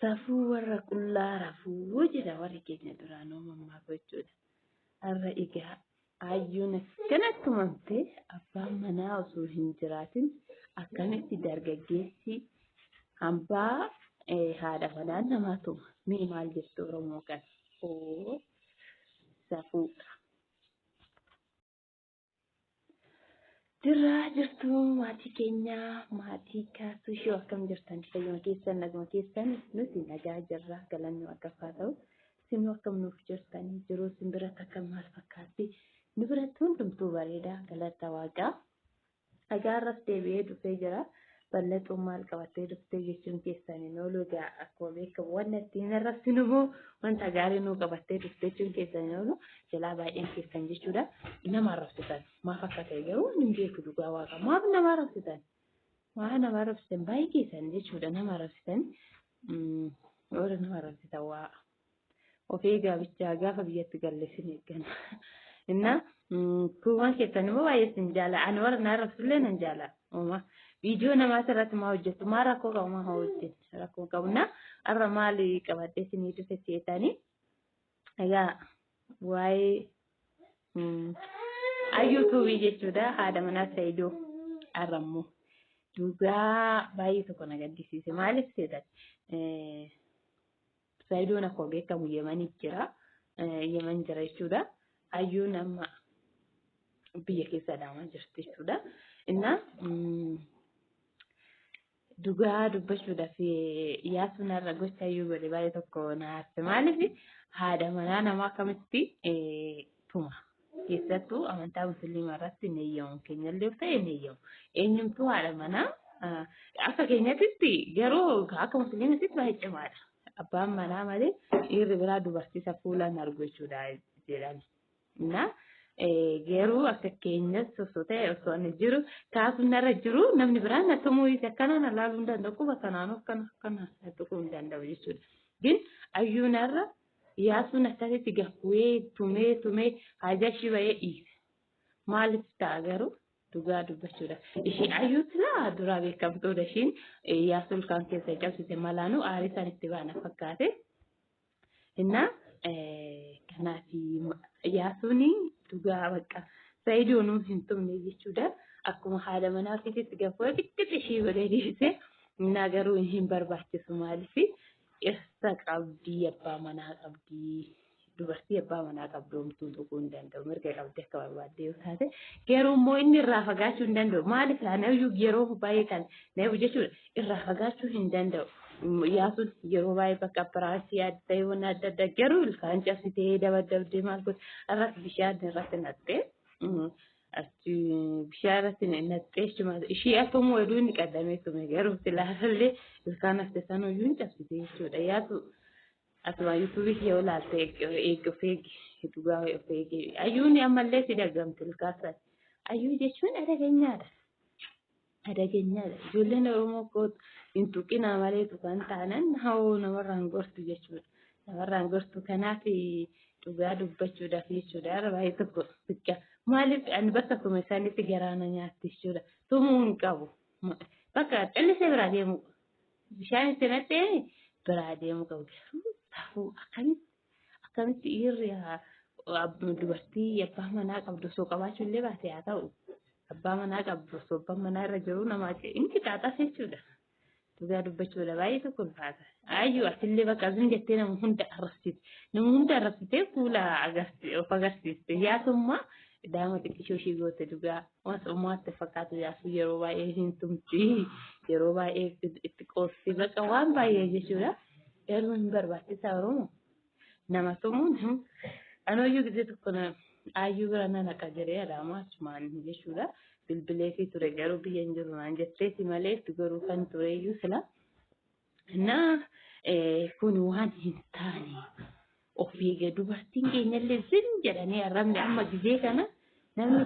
Safuu warra qullaa rafuu jedha warri keenya duraanuu mammaaku jechuudha. Har'a egaa hayyuun akkanatti tumamtee abbaan manaa osoo hin jiraatin akkamitti dargaggeessi hambaa haadha manaa namaa tuma. Mee maal jettu Oromoo kana? Oo safuudha. Jirraa jirtu maatii keenyaa maatii kaasuu ishee akkam jirtan fayyuma keessan naguma keessan nuti nagaa jirra galanni waaqaaf haa ta'u isinuu akkam nuuf jirtanii jiruu isin biratti akkam maal fakkaatti nu biratti hundumtuu bareeda galata waaqaa Egaa har'as deebi'ee dhufee jira. Ballaxuun maal qabattee dhuftee jechuun keessan hin oolu. Egaa akkuma beekamu wanna ittiin arrabsinu immoo wanta gaarii nuu qabattee dhufte jechuun keessan hin oolu. Jalaa baay'een keessan jechuudha. Nama arrabsitan. Maaf akka ta'e garuu hin beeku dhugaa waaqa. Maaf nama arrabsitan? Maaf nama arrabsitan? Baay'ee keessan jechuudha nama arrabsitan. Warra nama arrabsitan waa. Of eegaa bichaa gaafa biyyatti galle sin eeggana. Inna kuuwwan keessan immoo baay'ee sin jaala. Ani warra na arrabsullee nan jaala. Uuma viidiyoo namaa irratti maa hojjettu maa rakkoo qabu maa hojjettu rakkoo qabu na har'a maali qabadhee sinii dhufe seetanii. Egaa waa'ee ayyuu tuubii jechuudha haadha manaa Saayidoo har'a immoo dhugaa baay'ee tokko na gaddisiise maaliif seetan. Saidoon akkuma beekamu Yemanii jira. Yemen jira jechuudha. Ayyuun amma biyya keessa adaamaa jirti jechuudha. Innaa dhugaa dubbachuudhaaf Iyyaasuun har'a gocha ayyuu godhe baay'ee tokko na aarse. Maaliif haadha manaa namaa akkamitti tuma? Keessattuu amantaa musliimaa irratti hin eeyyamu. Keenyallee ta'e hin eeyyamu. Eenyumtuu haadha manaa akka keenyatitti garuu akka musliimatitti baay'ee cimaadha. Abbaan manaa malee dhiirri biraa dubartii isa fuulaan argu jechuudha jedhan. Na garuu akka keenyas osoo ta'e osoo ani jiru kaasuun narra jiru namni biraan na tumuu akkana na laaluu hin danda'u quba kanaan akkana akkana na tuquu hin danda'u jechuudha. Gin ayyuun har'a Yaasuun akkasitti gaffu'ee tumee tumee haajaa ishii ba'ee dhiise. Maaliif ta'a garuu dhugaa dubbachuudha. Ishii ayyuu silaa duraa beekamtuudha ishiin yaasuu ilkaan keessa cabsite malaanuu aarii isaan itti baana fakkaate. Innaa kanaaf yaasuun dhugaa bakka Sa'idoonuu hin tumne jechuudha. Akkuma haadha manaa ofiititti gaffu'ee qixxixi ishii godhee dhiise. Innaa garuu hin barbaachisu maaliif Dhirsa qabdii abbaa manaa qabdii dubartii abbaa manaa qabdu homtuu tuquu hin danda'u mirga qabdi akka barbaadde yoo taate garuu immoo inni irraa fagaachuu hin danda'u maaliif nayyuu yeroo baay'ee kan nayyuu jechuudha irraa fagaachuu hin danda'u yaasuun yeroo baay'ee bakka biraasii adda ta'e waan adda addaa garuu ilkaan cabsitee dabadabdee maal godhe irratti bishaan irratti naqxee Achi bishaan irratti naqxee jechuudha. Ishii akkuma oduu inni qaddamee tume garuu silaallee ilkaan hafte sanuyyuu hin cabsite jechuudha. Yaatu asuma yuutuubii kee yoo laalte eegi of eegi dhugaa of eegi. Ayyuun ammallee si dagamte ilkaan sana. Ayyuu jechuun adaganyaadha. Adaganyaadha. Ijoolleen Oromoo koo hin tuqinaa malee tuqan taanan hawoo namarraan gortu jechuudha. Namarraan gortu kanaaf dhugaa dubbachuudhaaf jechuudha. Har'a baay'ee tokko bikka maaliif ani bakka tume isaanitti garaa na nyaatti jechuudha. Tumuu hin qabu. Bakka callisee biraa deemu. Bishaan itti naqxee biraa deemu qabu. Garuu safuu akkamitti akkamitti dhiirri dubartii abbaa manaa qabdu osoo qabaachuu illee baate haa ta'u abbaa manaa qabdu osoo abbaan manaa irra jiru nama inni qixaaxas jechuudha. Dhugaa dubbachuudha baay'ee tokko ulfaata. Ayyuu atillee bakka zin jettee nama hunda arrabsite. Nama hunda arrabsitee fuula of agarsiiste. Yaasummaa daama xiqqishoo ishii goote dhugaa. Waan ummaatti fakkaatu yaasuu yeroo baay'ee hin tumti. Yeroo baay'ee itti qoossi bakka waan baay'ee jechuudha. Garuu hin barbaachisaa Oromoo. Nama tumuun anooyyuu gisee tokko na aayyuu bira na naqa jedhee alaamaa asumaan jechuudha. Bilbilee fi ture garuu biyya hin jiru naan jetteeti malee itti garuu kan tureeyyuu sila. Na kun waan hin taane of eega dubartiin keenyallee zin jedhanii arrabni amma gisee kana namni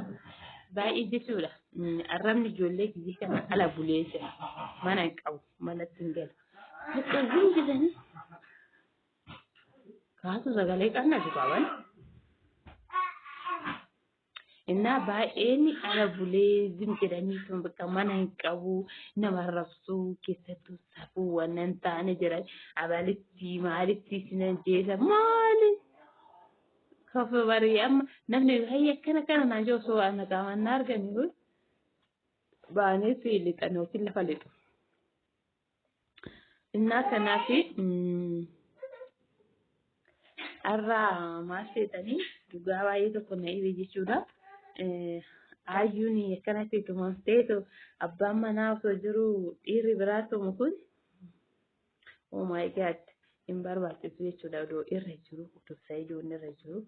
baay'ee jechuudha. Arrabni ijoollee gisee kana ala bulee jira. Mana hin qabu manatti hin galu. Bakka zin jedhanii Kaasu sagalee qannatu qaban. Innaa baay'een ala bulee zim jedhanii tun bakka mana hin qabu nama arrabsuu keessattuu safuu waan hin taane jedhan abalitti maalitti sinan jeesa maali kofa barii amma namni hayya akkana kana naan jiru osoo ana qaamaan na arganii ba'anii fi lixan yookiin lafa lixu. Innaa kanaaf har'a maal seetanii dhugaa baay'ee tokko na dhibe jechuudha. Ayyuun akkanatti tumamteetu abbaan manaa osoo jiru dhiirri biraa tumu kun oh my god hin barbaachisu jechuudha. Odoo irra jiru odoo Sayidoon irra jiru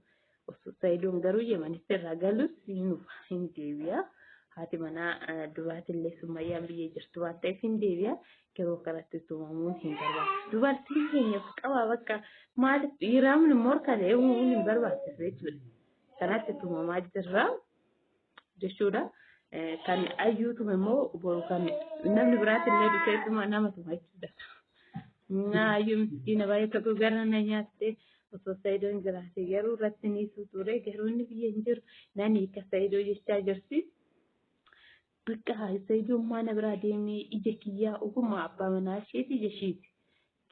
osoo Sayidoon garuu Yemanitti irraa galus hin dhufa hin deebi'a. Haati manaa duraatillee Summayyaan biyya jirtu waan ta'eef hin deebi'a. Yeroo kanatti tumamuun hin barbaachisu. Dubartiin keenya of qabaa bakka maaliif dhiiraamni morka ta'e uumuun hin barbaachisu jechuudha. Kanatti tumamaa jirra jechuudha. Kan ayyuu tume immoo boru kan namni biraatillee dhufee tuma nama tuma jechuudha. Ayyuu miskiina baay'ee tokko gara na nyaatte osoo Sayidoon jiraate garuu irratti ni ture garuu inni biyya hin jiru nan hiika Sayidoo jechaa jirti. Bakka Sayidoon mana biraa deemee ija kiyyaa ogummaa abbaa manaa isheeti ija isheeti.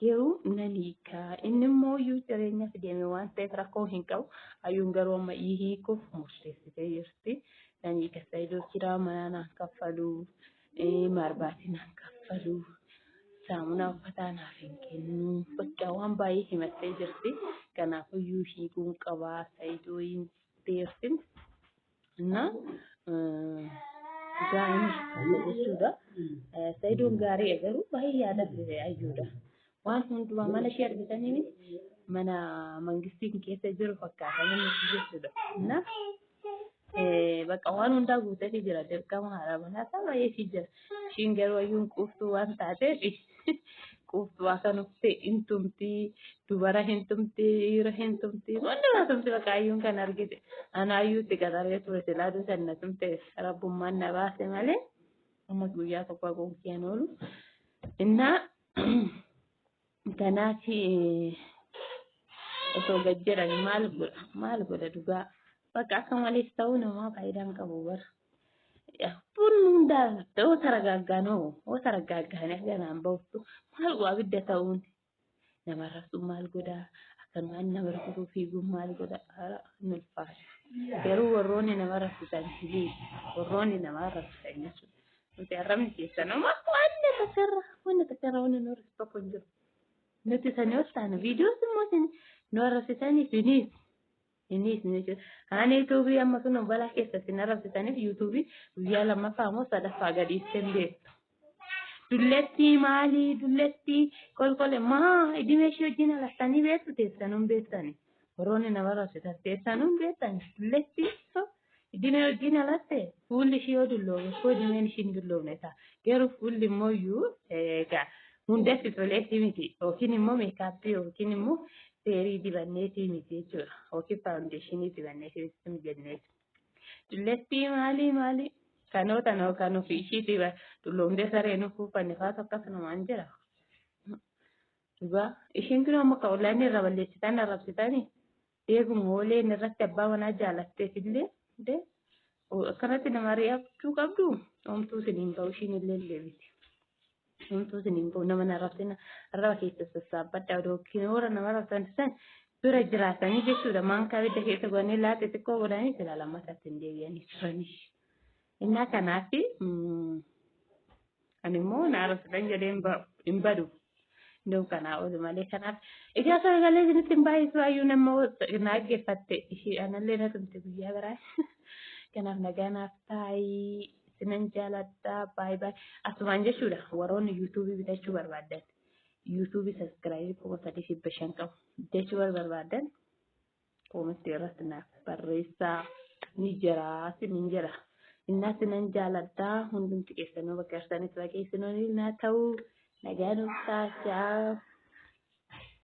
Garuu nan hiika inni immoo iyyuu jireenyaaf deeme waan ta'eef rakkoo hin qabu. Ayyuun garuu amma hiikuuf murteessitee jirti. Nan hiika Sayidoo kiraa manaa naan kaffalu, marbaatii naan kaffalu, saamunaa uffataa naaf hin kennu. Bakka waan baay'ee himattee jirti. Kanaafuyyuu hiikuun qabaa Sayidoo hin deerti. Na gaarii jechuudha. Sayidoon gaarii garuu baay'ee yaadatti ayyuudha. Waan hundumaa mana ishee argitanii miti mana mangistiin keessa jiru fakkaata manni jechuudha. Na bakka waan hundaa guutatee jira dirqama haadha manaa isaa baay'ee ishii jira. Ishiin garuu ayyuun quuftuu waan taateef quuftuu akka nuuf hin tumti dubara hin tumti dhiira hin tumti hundumaa tumti bakka ayyuun kan argite. Ana ayyuutti qaxaree ture silaa duusan na tumte rabbummaan na baase malee ammas guyyaa tokko haguugiyaan oolu. Innaa kanaaf osoo gad jedhani maal godha maal godha dhugaa bakka akka malees ta'uu namaa faayidaa hin qabu bara. Bunni hundaa yoo taragaaggaanoo yoo taragaaggaanii ganaan bahutu maal godha abidda ta'uun nama rasuun maal godha akkanumaan nama rukutuu fiiguun maal godha hara hin ulfaata. Garuu warroonni nama raffisan warroonni nama raffisan jechuudha. Nuti arrabni keessan homaa wanni takkarra wanni takkarra wanni nu raffisu tokko hin jiru. Nuti sanii ol taane viidiyoos immoo isin nu arrabsitaniif iniis iniis ni jechuudha. Ani yuutuubii amma sun balaa keessa isin arrabsitaniif yuutuubii guyyaa lammaffaa immoo sadaffaa gadi ibseen beektu. Dullettii maalii dullettii kolkole maa idimee ishee wajjin alattanii beektu teessanuun beektani. Warroonni nama arrabsitan teessanuun beektani. Dullettii idimee wajjin alatte fuulli ishee yoo dulloome koo idimeen ishee hin dulloomne ta'a. Garuu fuulli immoo iyyuu egaa hundatti toleetii miti yookiin immoo meekaappii yookiin immoo seerii dibanneetii miti jechuudha. Yookiin faawundeeshinii dibanneetii miti jenneeti. Dullettii maalii maalii kanoo tanoo kan ofii ishiitii dulloomtee saree nu fuufanne faatu akkasumaan jira. Dhugaa ishiin kun amma kan onlaayinii irra balleessitan arrabsitanii deeguma hooleen irratti abbaa manaa jaalatteef illee de akkanatti nama ari'achuu qabdu homtuu isiniin ba'u ishiin illee deebiti. Homtuu isiniin ba'u nama arrabsina arraba keessa sassaabbadha odoo kinoora nama arrabsan san bira jiraatanii jechuudha maankaa ibidda keessa godhanii laata xiqqoo godhanii silaa lammataatti hin deebi'anii turanii. Innaa kanaaf ani immoo na arrabsitan jedhee hin badu. Iddoo kanaa ol malee kanaaf egaa sagalee isinitti hin baay'isu ayyuu nama na dhaggeeffatte ishee anallee na tumte guyyaa biraa. Kanaaf nagaa naaf taa'ii isinan jaaladha baay'ee baay'ee asumaan jechuudha warroonni yuutuubii bitachuu barbaaddan yuutuubii sabiskiraayibii 3500 qabu bitachuu barbaaddan koomentii irratti naaf barreessaa ni jira sinin jira. Innaa sinan jaaladha hundumti keessanuu bakka jirtanitti waaqessinoo naa ta'uu nagaa nuuf ta'a.